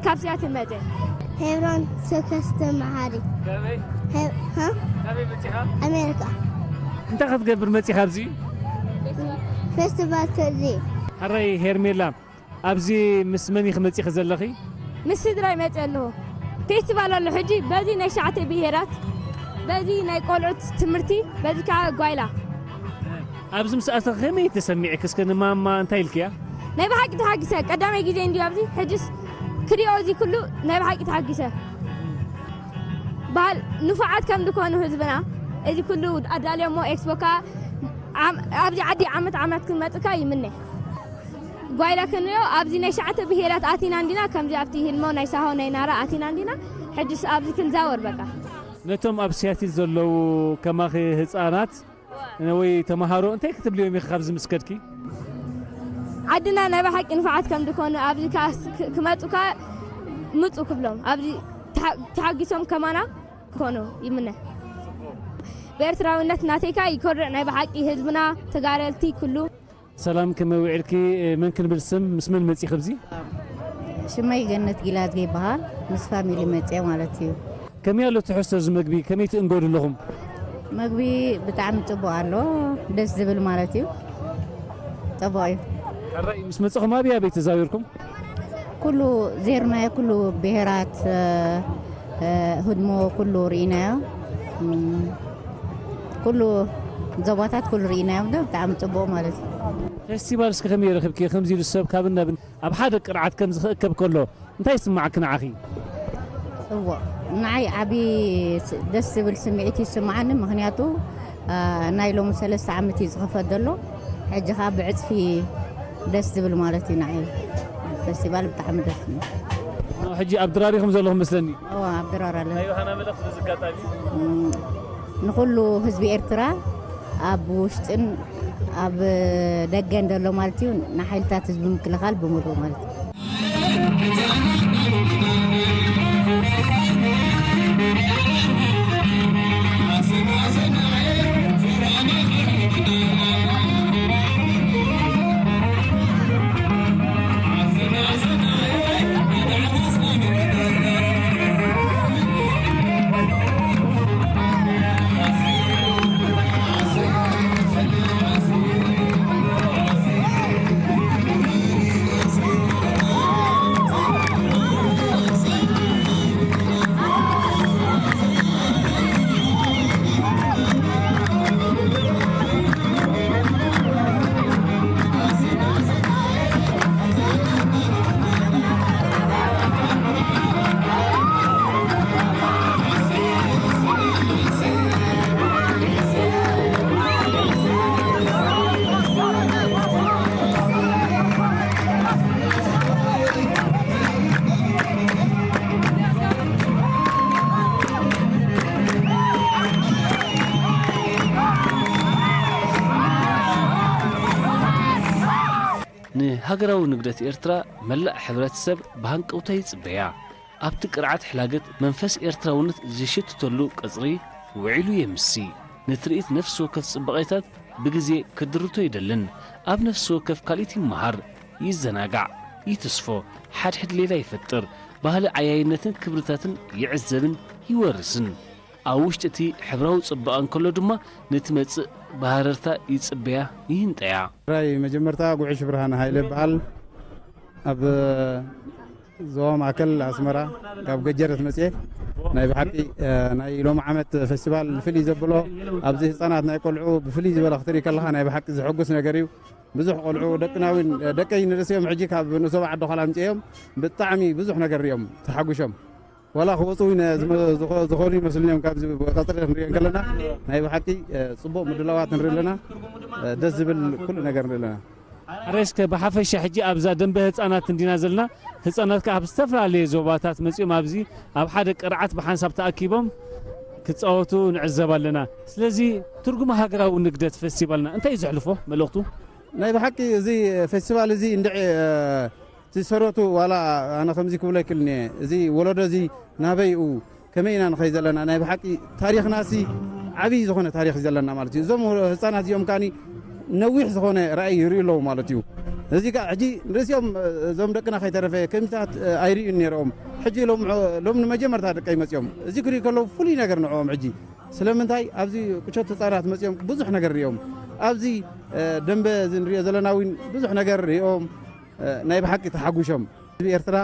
ካብ ሲያትል መጸ። ሄብሮን ተከስተ መሓሪ። ከመይ? ሄ-፣ ሃ? ከመይ መጺኻ? ኣሜሪካ። እንታይ ክትገብር መጺኻ ኣብዚ? ፌስቲቫል ተርኢ። ሕራይ ሄርሜላ፣ ኣብዚ ምስ መን ኢኺ መጺኺ ዘለኺ? ምስ ስድራይ መጺ ኣለኹ። ፌስቲቫል ኣሎ ሕጂ፣ በዚ ናይ ሸዓተ ብሄራት፣ በዚ ናይ ቆልዑት ትምህርቲ፣ በዚ ከዓ ጓይላ። ኣብዚ ምስ ኣተኺ ከመይ ተሰሚዕኪ? እስከ ንማማ እንታይ ኢልክያ? ናይ ብሓቂ ተሓጊሰ። ቀዳማይ ግዜ እንድዩ ኣብዚ። ሕጅስ ክሪኦ እዚ ኩሉ ናይ ብሓቂ ተሓጊሰ። በሃል ንፉዓት ከም ዝኾኑ ህዝብና፣ እዚ ኩሉ ኣዳልዮሞ ኤክስፖካ ዓም-፣ ኣብዚ ዓዲ ዓመት ዓመት ክንመጽካ ይምነ። ጓይላ ክንሪኦ ኣብዚ ናይ ሸዓተ ብሄራት ኣቲና እንዲና፣ ከምዚ ኣብቲ ህልሞ ናይ ሳሆ ናይ ናራ ኣቲና እንዲና፣ ሕጅስ ኣብዚ ክንዛወር በቃ። ነቶም ኣብ ሲያትል ዘለዉ ከማኺ ህጻናት ወይ ተማሃሮ እንታይ ክትብልዮም ኢኺ ካብዚ ምስ ከድኪ? ዓድና ናይ ብሓቂ ንፉዓት ከም ዝኾኑ ኣብዚ ከኣ ስ-፣ ክ-፣ ክመጹ ከኣ ምጹ ክብሎም። ኣብዚ ተሓ-፣ ተሓጊሶም ከማና ክኾኑ ይምነ። ብኤርትራውነት ናተይ ከኣ ይኮርዕ ናይ ብሓቂ ህዝብና ተጋደልቲ ኩሉ። ሰላም፣ ከመይ ውዒልኪ? መን ክንብል ስም፣ ምስ መን መጺኺ ኣብዚ? ሽመይ ገነት ጊላዝጌ ይበሃል። ምስ ፋሚሊ መጽየ ማለት እዩ። ከመይ ኣሎ ትሕዝቶ እዚ መግቢ? ከመይ ትእንገዱ ኣለኹም? መግቢ ብጣዕሚ ጽቡቕ ኣሎ፣ ደስ ዝብል ማለት እዩ። ጽቡቕ እዩ። ሕራይ ምስ መጻኹም ኣበይ ኣበይ ተዛዊርኩም? ኩሉ ዜርናዮ፣ ኩሉ ብሄራት፣ እ፣ እ፣ ህድሞ ኩሉ ርኢናዮ። እም፣ ኩሉ ዞባታት ኩሉ ርኢናዮም ዶ ብጣዕሚ ጽቡቕ ማለት እዩ። ፌስቲቫል እስከ ከመይ ረኺብኪ? ከምዚ ኢሉ ሰብ ካብን ናብን ኣብ ሓደ ቅርዓት ከምዚ ክእከብ ከሎ እንታይ ይስማዓኪ ንዓኺ? እዎ፣ ንዓይ ዓቢ ስ-፣ ደስ ዝብል ስምዒት ይስምዓኒ። ምኽንያቱ፣ አ፣ ናይ ሎሚ ሰለስተ ዓመት እዩ ዝኽፈት ዘሎ። ሕጂ ኸኣ ብዕጽፊ ደስ ዝብል ማለት እዩ ንዓይ። ፌስቲቫል ብጣዕሚ ደስ ዝብል። ሕጂ ኣብ ድራር ኢኹም ዘለኹም መስለኒ? እዎ፣ ኣብ ድራር ኣለና። ናይ ዮሃና መልእኽቲ በዚ ኣጋጣሚ? እም፣ ንኹሉ ህዝቢ ኤርትራ ኣብ ውሽጥን ኣብ ደገን ዘሎ ማለት እዩ፣ ንሓይልታት ህዝቢ ምክልኻል ብምሉእ ማለት እዩ። ንሃገራዊ ንግደት ኤርትራ መላእ ሕብረተሰብ ብሃንቀውታ ይጽበያ። ኣብቲ ቅርዓት ሕላገት መንፈስ ኤርትራውነት ዝሽትተሉ ቀጽሪ ውዒሉ የምሲ። ንትርኢት ነፍሲ ወከፍ ጽባቐታት ብግዜ ክድርቶ ይደልን። ኣብ ነፍሲ ወከፍ ካልኢት ይመሃር፣ ይዘናጋዕ፣ ይትስፎ፣ ሓድሕድ ሌላ ይፈጥር፣ ባህሊ ዓያይነትን ክብርታትን ይዕዘብን ይወርስን። ኣብ ውሽጢ እቲ ሕብራዊ ጽባቐ እንከሎ ድማ ንትመጽእ ባህረርታ ይጽበያ፣ ይህንጠያ። ራይ መጀመርታ ጉዕሽ ብርሃነ ሃይለ ይበሃል። ኣብ ዞባ ማእከል ኣስመራ ካብ ገጀረት መጽየ። ናይ ብሓቂ፣ እ፣ ናይ ሎሚ ዓመት ፌስቲቫል ፍልይ ዘብሎ፣ ኣብዚ ህጻናት ናይ ቆልዑ ብፍልይ ዝበለ ክትርኢ ከለኻ ናይ ብሓቂ ዘሐጉስ ነገር እዩ። ብዙሕ ቆልዑ ደቅና እውን፣ ደቀይ ንርእሲ እዮም ሕጂ ካብ ንሶባ ዓዲ ዃላ ኣምጽኦም ብጣዕሚ ብዙሕ ነገር እዮም ተሓጉሾም። ዋላ ክወፁ እውን ዝመ-፣ ዝኸ-፣ ዝኾኑ ይመስሉኒ እዮም ካብዚ ቀፅሪ ክንሪኦ ከለና ናይ ብሓቂ፣ እ፣ ፅቡቕ ምድላዋት ንርኢ ኣለና። እ፣ ደስ ዝብል ኩሉ ነገር ንርኢ ኣለና። ኣረ እስከ ብሓፈሻ ሕጂ ኣብዛ ደንበ ህፃናት እንዲና ዘለና። ህፃናት ከኣ ኣብ ዝተፈላለየ ዞባታት መፂኦም ኣብዚ ኣብ ሓደ ቅርዓት ብሓንሳብ ተኣኪቦም ክፃወቱ ንዕዘብ ኣለና። ስለዚ ትርጉም ሃገራዊ ንግደት ፌስቲቫልና እንታይ እዩ ዘሕልፎ መልእኽቱ? ናይ ብሓቂ እዚ ፌስቲቫል እዚ እንድዒ፣ እ፣ እቲ ሰረቱ ዋላ ኣነ ከምዚ ክብሎ ኣይክእልን እየ። እዚ ወለዶ እዚ ናበይ እዩ? ከመይ ኢና ንኸይድ ዘለና? ናይ ብሓቂ ታሪኽና ሲ ዓብዪ ዝኾነ ታሪኽ እዩ ዘለና ማለት እዩ። እዞም ህፃናት እዚኦም ከኣኒ ነዊሕ ዝኾነ ራእይ ይርእዩ ኣለዉ ማለት እዩ። እዚ ከዓ ሕጂ ርእሲኦም፣ እዞም ደቅና ከይተረፈ ከምታት ኣይርእዩን ነይሮም። ሕጂ ሎም ሎም ንመጀመርታ ደቀይ መፅኦም እዚ ክርእዩ ከለዉ ፍሉይ ነገር ንዕኦም። ሕጂ ስለምንታይ ኣብዚ ቁሸት ህፃናት መፅኦም ብዙሕ ነገር ሪኦም ኣብዚ ደንበ እዚ ንሪኦ ዘለና እውን ብዙሕ ነገር ሪኦም ናይ ብሓቂ ተሓጒሾም። ህዝቢ ኤርትራ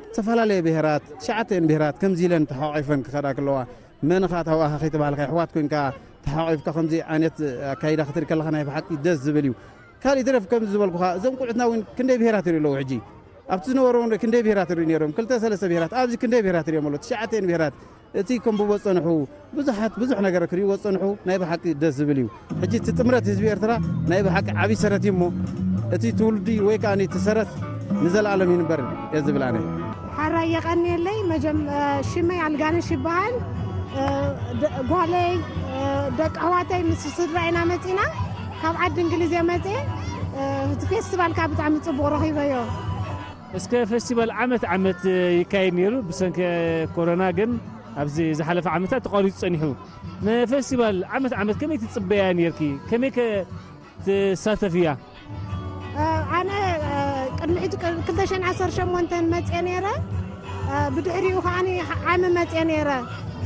ዝተፈላለየ ብሄራት ትሽዓተን ብሄራት ከምዚ ኢለን ተሓቋቂፈን ክኸዳ ከለዋ መን ኢኻ ታውኣኻ ከይተባህልካ ኣሕዋት ኮንካ ተሓቋቂፍካ ከምዚ ዓይነት ኣካይዳ ክትርኢ ከለኻ ናይ ብሓቂ ደስ ዝብል እዩ። ካልእ ይትረፍ ከምዚ ዝበልኩኻ እዞም ቁልዑትና እውን ክንደይ ብሄራት ይርኢ ኣለዉ። ሕጂ ኣብቲ ዝነበሩ እውን ክንደይ ብሄራት ይርኢ ነይሮም። ክልተ ሰለስተ ብሄራት ኣብዚ ክንደይ ብሄራት ይሪኦም ኣለዉ። ትሽዓተን ብሄራት እቲ ከንብቦ ዝጸንሑ ብዙሓት ብዙሕ ነገር ክርእይዎ ዝጸንሑ ናይ ብሓቂ ደስ ዝብል እዩ። ሕጂ እቲ ጥምረት ህዝቢ ኤርትራ ናይ ብሓቂ ዓብዪ ሰረት እዩ እሞ እቲ ትውልዲ ወይ ከኣ እቲ ሰረት ንዘለኣለም ይንበር እየ ዝብል ኣነ። ሓራይ የቐንየለይ። መጀም-፣ እ፣ ሽመይ ኣልጋነሽ ይበሃል። እ፣ ደ-፣ ጓለይ፣ እ፣ ደቂ ኣሕዋተይ ምስ ስድራ ኢና መጺና። ካብ ዓዲ እንግሊዝ እየ መጽየ። እ፣ እቲ ፌስቲቫል ከኣ ብጣዕሚ ጽቡቕ ረኺበዮ። እስከ ፌስቲቫል ዓመት ዓመት ይካየድ ነይሩ፣ ብሰንኪ ኮሮና ግን ኣብዚ ዝሓለፈ ዓመታት ተቋሪጹ ጸኒሑ። ንፌስቲቫል ዓመት ዓመት ከመይ ትጽበያ ነይርኪ? ከመይከ ትሳተፍያ? እ፣ ኣነ፣ እ፣ ቅድሚ ሕጂ ቅ-፣ ክልተ ሽሕን ዓሰርተ ሸሞንተን መጽየ ነይረ። እ፣ ብድሕሪኡ ከኣኒ ዓሚ መጽየ ነይረ።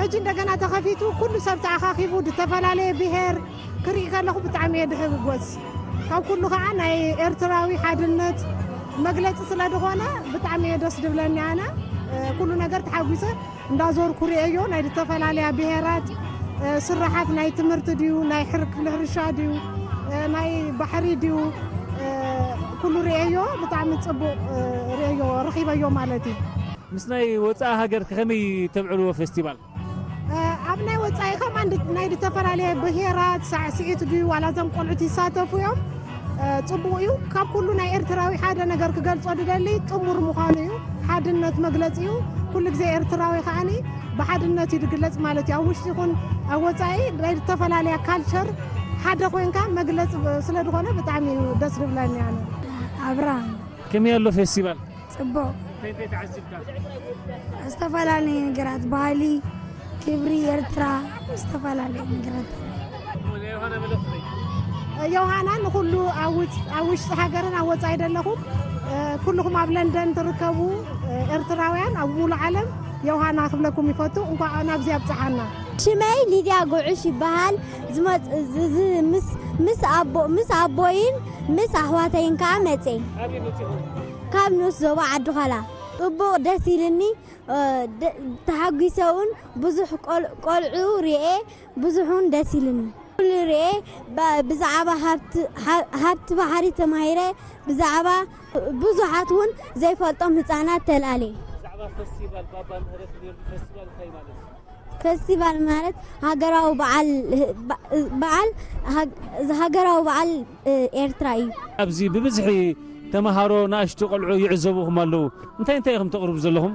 ሕጂ እንደገና ተኸፊቱ ኩሉ ሰብ ተኣኻኺቡ ዝተፈላለየ ብሄር ክርኢ ከለኹ ብጣዕሚ እየ ድሕጎስ። ካብ ኩሉ ከዓ ናይ ኤርትራዊ ሓድነት መግለጺ ስለ ዝኾነ ብጣዕሚ እየ ደስ ድብለኒ ኣነ። እ፣ ኩሉ ነገር ተሓጒሰ እንዳዞርኩ ርእየዮ፣ ናይ ዝተፈላለያ ብሄራት፣ እ፣ ስራሓት ናይ ትምህርቲ ድዩ፣ ናይ ሕር-፣ ክፍሊ ሕርሻ ድዩ፣ እ፣ ናይ ባሕሪ ድዩ፣ እ፣ ኩሉ ርእየዮ፣ ብጣዕሚ ጽቡቕ፣ እ፣ ርእየዮ፣ ረኺበዮ ማለት እዩ። ምስ ናይ ወጻኢ ሃገር ከመይ ተብዕልዎ ፌስቲቫል? እ፣ ኣብ ናይ ወጻኢ ከማን ድ-፣ ናይ ዝተፈላለየ ብሄራት ሳዕስዒት ድዩ፣ ዋላ እዞም ቆልዑት ይሳተፉ እዮም። እ፣ ጽቡቕ እዩ። ካብ ኩሉ ናይ ኤርትራዊ ሓደ ነገር ክገልጾ ድደሊ ጥሙር ምዃኑ እዩ። ሓድነት መግለጺ እዩ። ኩሉ ግዜ ኤርትራዊ ከኣኒ ብሓድነት እዩ ዝግለጽ ማለት እዩ። ኣብ ውሽጢ ይኹን ኣብ ወጻኢ ናይ ዝተፈላለያ ካልቸር ሓደ ኮይንካ መግለጺ ብ-፣ ስለ ዝኾነ ብጣዕሚ እዩ ደስ ዝብለኒ ኣነ። ኣብርሃም። ከመይ ኣሎ ፌስቲቫል? ጽቡቕ። እንታይ እንታይ ተዓዚብካ? ዝተፈላለዩ ነገራት፣ ባህሊ፣ ክብሪ ኤርትራ፣ ዝተፈላለዩ ነገራት። ናይ ዮሃና መልእኽቲ? ዮሃና ንኹሉ ኣብ ውጭ-፣ ኣብ ውሽጢ ሃገርን ኣብ ወጻኢ ዘለኹም፣ እ፣ ኩልኹም ኣብ ለንደን ትርከቡ፣ እ፣ ኤርትራውያን ኣብ ሙሉ ዓለም ዮሃና ክብለኩም ይፈቱ። እንኳዕ ናብዚ ኣብጽሓና። ሽመይ ሊድያ ጉዕሽ ይበሃል። ዝመጽ-፣ ዝ-፣ ዝ-፣ ምስ፣ ምስ ኣቦ-፣ ምስ ኣቦይን ምስ ኣሕዋተይን ከኣ መጼ። ኣበይ መጺኹም? ካብ ንኡስ ዞባ ዓዲ ዃላ። ጽቡቕ ደስ ኢልኒ፣ እ፣ ደ-፣ ተሓጒሰ እውን ብዙሕ ቆል-፣ ቆልዑ ርኤ፣ ብዙሕ እውን ደስ ኢልኒ። ኩሉ ርኤ፣ ባ-፣ ብዛዕባ ሃብቲ፣ ሃ-፣ ሃብቲ ባሕሪ ተማሂረ፣ ብዛዕባ ብዙሓት እውን ዘይፈልጦም ህጻናት ተልኣሌ። ብዛዕባ ፈስቲቫል ባባ ምህረት ነይሩ ፈስቲቫል እንታይ ማለት እዩ? ፈስቲቫል ማለት ሃገራዊ በዓል፣ በ-፣ በዓል ሃግ-፣ ሃገራዊ በዓል፣ እ፣ ኤርትራ እዩ። ኣብዚ ብብዝሒ ተማሃሮ ንኣሽቱ ቆልዑ ይዕዘቡኹም ኣለዉ። እንታይ እንታይ ኢኹም ተቕርቡ ዘለኹም?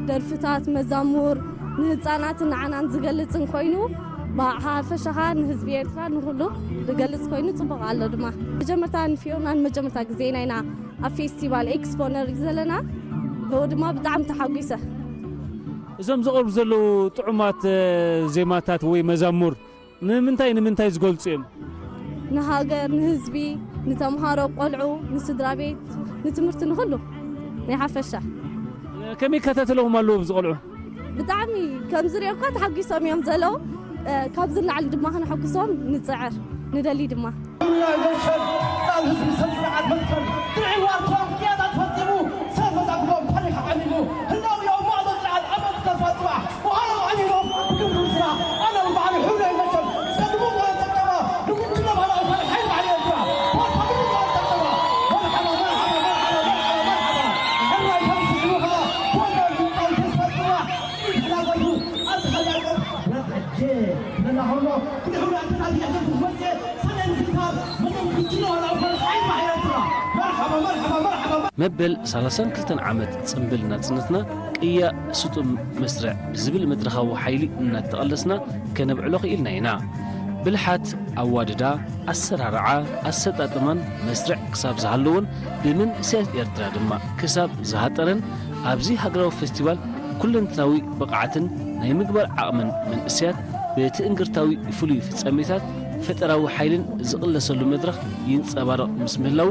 ደርፍታት፣ መዛሙር፣ ንህጻናትን ንዓናን ዝገልጽን ኮይኑ፣ ብሓፈሻኻ ንህዝቢ ኤርትራ ንኹሉ ዝገልጽ ኮይኑ ጽቡቕ ኣሎ ድማ። መጀመርታ ንፊዮና ንመጀመርታ ግዜና ኢና ኣብ ፌስቲቫል ኤክስፖ ንርኢ ዘለና። ብኡ ድማ ብጣዕሚ ተሓጒሰ። እዞም ዝቐርቡ ዘለዉ ጥዑማት፣ እ፣ ዜማታት ወይ መዛሙር ንምንታይ ንምንታይ ዝገልጹ እዮም? ንሃገር፣ ንህዝቢ፣ ንተምሃሮ፣ ቆልዑ፣ ንስድራ ቤት፣ ንትምህርቲ፣ ንኹሉ ናይ ሓፈሻ። ከመይ ይከታተልኹም ኣለዉ ኣብዚ ቆልዑ? ብጣዕሚ ከም ዝሪኦ እኳ ተሓጒሶም እዮም ዘለዉ። እ፣ ካብዚ ንላዕሊ ድማ ክነሐጉሶም ንጽዕር፣ ንደሊ ድማ። ዱንያ ይገሸል፣ ቃል ህዝቢ ሰብ ስርዓት መትከል፣ ድርዒ ዋርቶም ቅያታት ፈጺሙ፣ ሰብ መዛግቦም ታሪኽ ዓሚሙ፣ ህላው ያው ማዕዶ ጽንዓት ዓመት ተስፋ ጽባሕ፣ ብዓለም ዓሚሞም ብግብሪ ስራሕ፣ ዓለም ባዕሉ ሕብሪ ይመቸል፣ ጸልሙ ወረን ጸብጸባ፣ ንጉጅለ ባህላዊ ፈረሓይ ባሕሪ ኤርትራ፣ ፖርታ ብሉ ወረን ጸብጸባ፣ መርሓባ፣ መርሓባ፣ መርሓባ፣ መርሓባ፣ መርሓባ፣ ሕራይ ከም ስዕሉ ኸኣ፣ ኮንደር ምንጻል ተስፋ ጽባሕ፣ ኢድ ሕላጎቱ፣ ኣዝሓል ያዕቆብ፣ ወረን ሕጂ፣ መላኸሎ፣ ብድሕሪ ኣንተታት ይሕዘን ክመጽእ፣ መበል ሰላሳን ክልተን ዓመት ጽምብል ናጽነትና ቅያ ስጡም መስርዕ ብዝብል መድረኻዊ ሓይሊ እናተቐለስና ከነብዕሎ ክኢልና ኢና። ብልሓት፣ ኣዋድዳ፣ ኣሰራርዓ፣ ኣሰጣጥማን መስርዕ ክሳብ ዝሃለዎን ብመንእሰያት ኤርትራ ድማ ክሳብ ዝሃጠረን ኣብዚ ሃገራዊ ፌስቲቫል ኩለንትናዊ ብቕዓትን ናይ ምግባር ዓቕምን መንእሰያት ብትእንግርታዊ ፍሉይ ፍጻሜታት ፈጠራዊ ሓይልን ዝቕለሰሉ መድረኽ ይንጸባረቕ ምስ ምህላዉ፣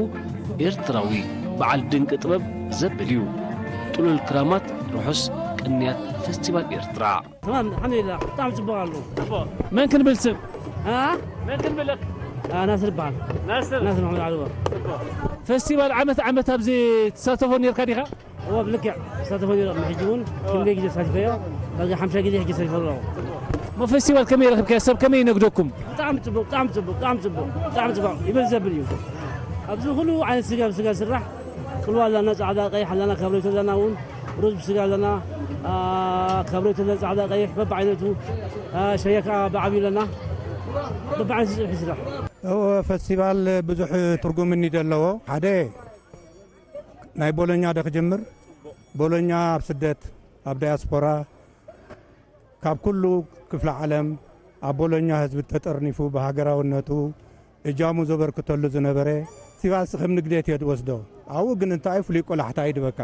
ኤርትራዊ በዓል ድንቂ ጥበብ ዘብል እዩ። ጥሉል ክራማት፣ ርሑስ ቅንያት ፈስቲቫል ኤርትራ። تمام، الحمد لله. تعمل صبغ له. መን ክንብል ስም ها؟ መን ክንብለክ آه، ناصر بحر. ናስር ناصر محمد علي بحر. ፈስቲቫል ዓመት ዓመት ኣብዚ ትሳተፎ ነርካ ዲኻ هو بلكع. استاتفوني من حجون. كم دي جدي استاتفيه؟ بقى حمشة جدي حجي استاتفيه. ሞ ፈስቲቫል ከመይ ረኽብካ ሰብ ከመይ ይነግደኩም تعم تبو، تعم تبو، تعم تبو، تعم تبو. يبل زبليو. أبزو كله عن السجا، سجا سرح. كل والله الناس عدا قي حلنا كبريت لنا ون. رز بسجا لنا. آه، كبريت لنا عدا قي بب عينتو. آه، شيك، آه، بعبي لنا. بب عين سرح سرح. እወ፣ ፈስቲቫል ብዙሕ ትርጉም እኒ ዘለዎ ሓደ ናይ ቦሎኛ ደ ክጅምር። ቦሎኛ ኣብ ስደት፣ ኣብ ዳያስፖራ፣ ካብ ኩሉ ክፍለ ዓለም ኣብ ቦሎኛ ህዝቢ ተጠርኒፉ ብሃገራውነቱ እጃሙ ዘበርክተሉ ዝነበረ፣ ፈስቲቫልሲ ከም ንግደት እየ ዝወስዶ። ኣብኡ ግን እንታይ ፍሉይ ቆላሕታ እዩ ድበካ።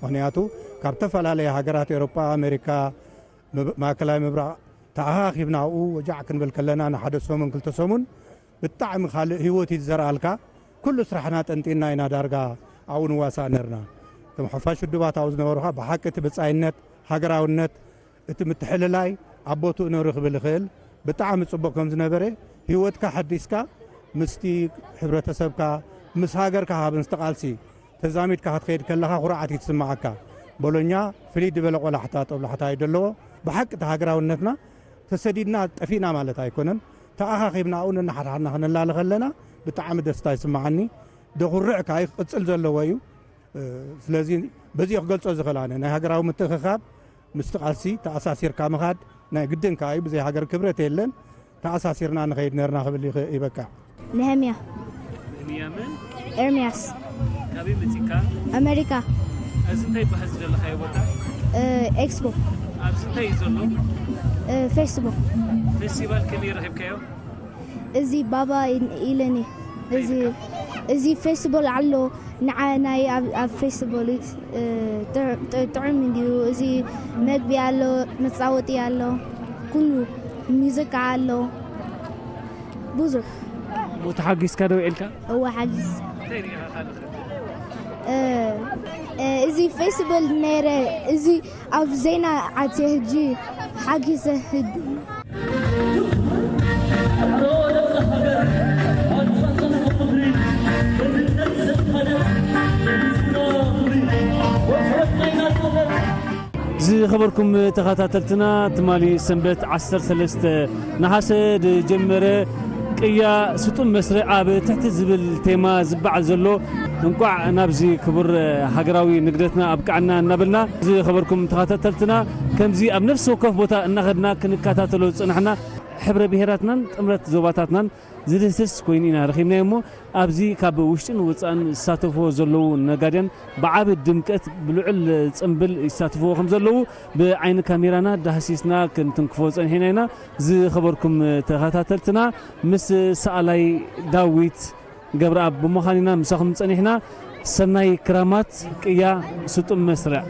ምኽንያቱ ካብ ዝተፈላለየ ሃገራት ኤውሮጳ፣ ኣሜሪካ፣ ምብ- ማእከላይ ምብራቕ ተኣኻኺብና ኣብኡ ወጃዕ ክንብል ከለና ንሓደ ሰሙን ክልተ ሰሙን ብጣዕሚ ካልእ ህይወት እዩ ዝዘርኣልካ። ኩሉ ስራሕና ጠንጢና ኢና ዳርጋ ኣብኡ ንዋሳእ ነርና። እቶም ሓፋሽ ውድባት ኣብኡ ዝነበሩኻ ብሓቂ እቲ ብጻይነት፣ ሃገራውነት፣ እቲ ምትሕልላይ ኣብ ቦትኡ ነሩ ክብል ይኽእል። ብጣዕሚ ጽቡቕ ከም ዝነበረ ህይወትካ ሓዲስካ ምስቲ ሕብረተሰብካ ምስ ሃገርካ ሃብን ዝተቓልሲ ተዛሚድካ ክትኸይድ ከለኻ ኩርዓት እዩ ትስምዓካ። ቦሎኛ ፍልይ ዝበለ ቆላሕታ ጦብላሕታ እዩ ዘለዎ። ብሓቂ እቲ ሃገራውነትና ተሰዲድና ጠፊእና ማለት ኣይኮነን። ተኣኻኺብና ኣብኡ ነንሓድሓድና ክነላለ ከለና ብጣዕሚ ደስታ ይስምዓኒ። ደኹርዕ ከኣ እዩ ክቕጽል ዘለዎ እዩ። ስለዚ በዚኦ ክገልጾ ዝኽእል ኣነ ናይ ሃገራዊ ምትእኽኻብ ምስቲ ቃልሲ ተኣሳሲርካ ምኻድ ናይ ግድን ከኣ እዩ። ብዘይ ሃገር ክብረት የለን። ተኣሳሲርና ንኸይድ ነርና ክብል ይበቃ። ነህምያ ንያምን ኤርምያስ ካበይ መፂካ ኣሜሪካ እዚ እንታይ ይበሃል ዝደለካዮ ቦታ ኤክስፖ ኣብዚ እንታይ እዩ ዘሎ ፌስቲቫል ፌስቲቫል ከመይ ረኺብካዮ እዚ ባባ ኢለኒ እዚ ፌስቲቫል ኣሎ ንዓ ናይ ኣብ ፌስቲቫል ጥዑም እንድዩ እዚ መግቢ ኣሎ መፃወጢ ኣሎ ኩሉ ሙዚቃ ኣሎ ብዙሕ ሞ ተሓጊስካ ዶ ውዒልካ እወ ሓጊስ እዚ ፌስቲቫል ነይረ እዚ ኣብ ዜና ዓትየ ሕጂ ሓጊሰ ህድ ዝኸበርኩም ተኸታተልትና ትማሊ ሰንበት ዓሰርተ ሰለስተ ነሓሰ ዝጀመረ ቅያ ስጡም መስርዕ ኣብ ትሕቲ ዝብል ቴማ ዝበዓል ዘሎ እንቋዕ ናብዚ ክቡር ሃገራዊ ንግደትና ኣብቅዓና እናበልና ዝኸበርኩም ተኸታተልትና ከምዚ ኣብ ነፍሲ ወከፍ ቦታ እናኸድና ክንከታተሎ ዝፅናሕና ሕብረ ብሄራትናን ጥምረት ዞባታትናን ዝድህስስ ኮይኑ ኢና ረኺብናዮ እሞ ኣብዚ ካብ ውሽጥን ወፃእን ዝሳተፍዎ ዘለዉ ነጋድያን ብዓቢ ድምቀት ብልዑል ፅምብል ይሳተፍዎ ከም ዘለዉ ብዓይኒ ካሜራና ዳህሲስና ክንትንክፎ ፀኒሕና ኢና ዝኸበርኩም ተኸታተልትና ምስ ሰኣላይ ዳዊት ገብረኣብ ብምዃን ኢና ምሳኹም ፀኒሕና ሰናይ ክራማት ቅያ ስጡም መስርዕ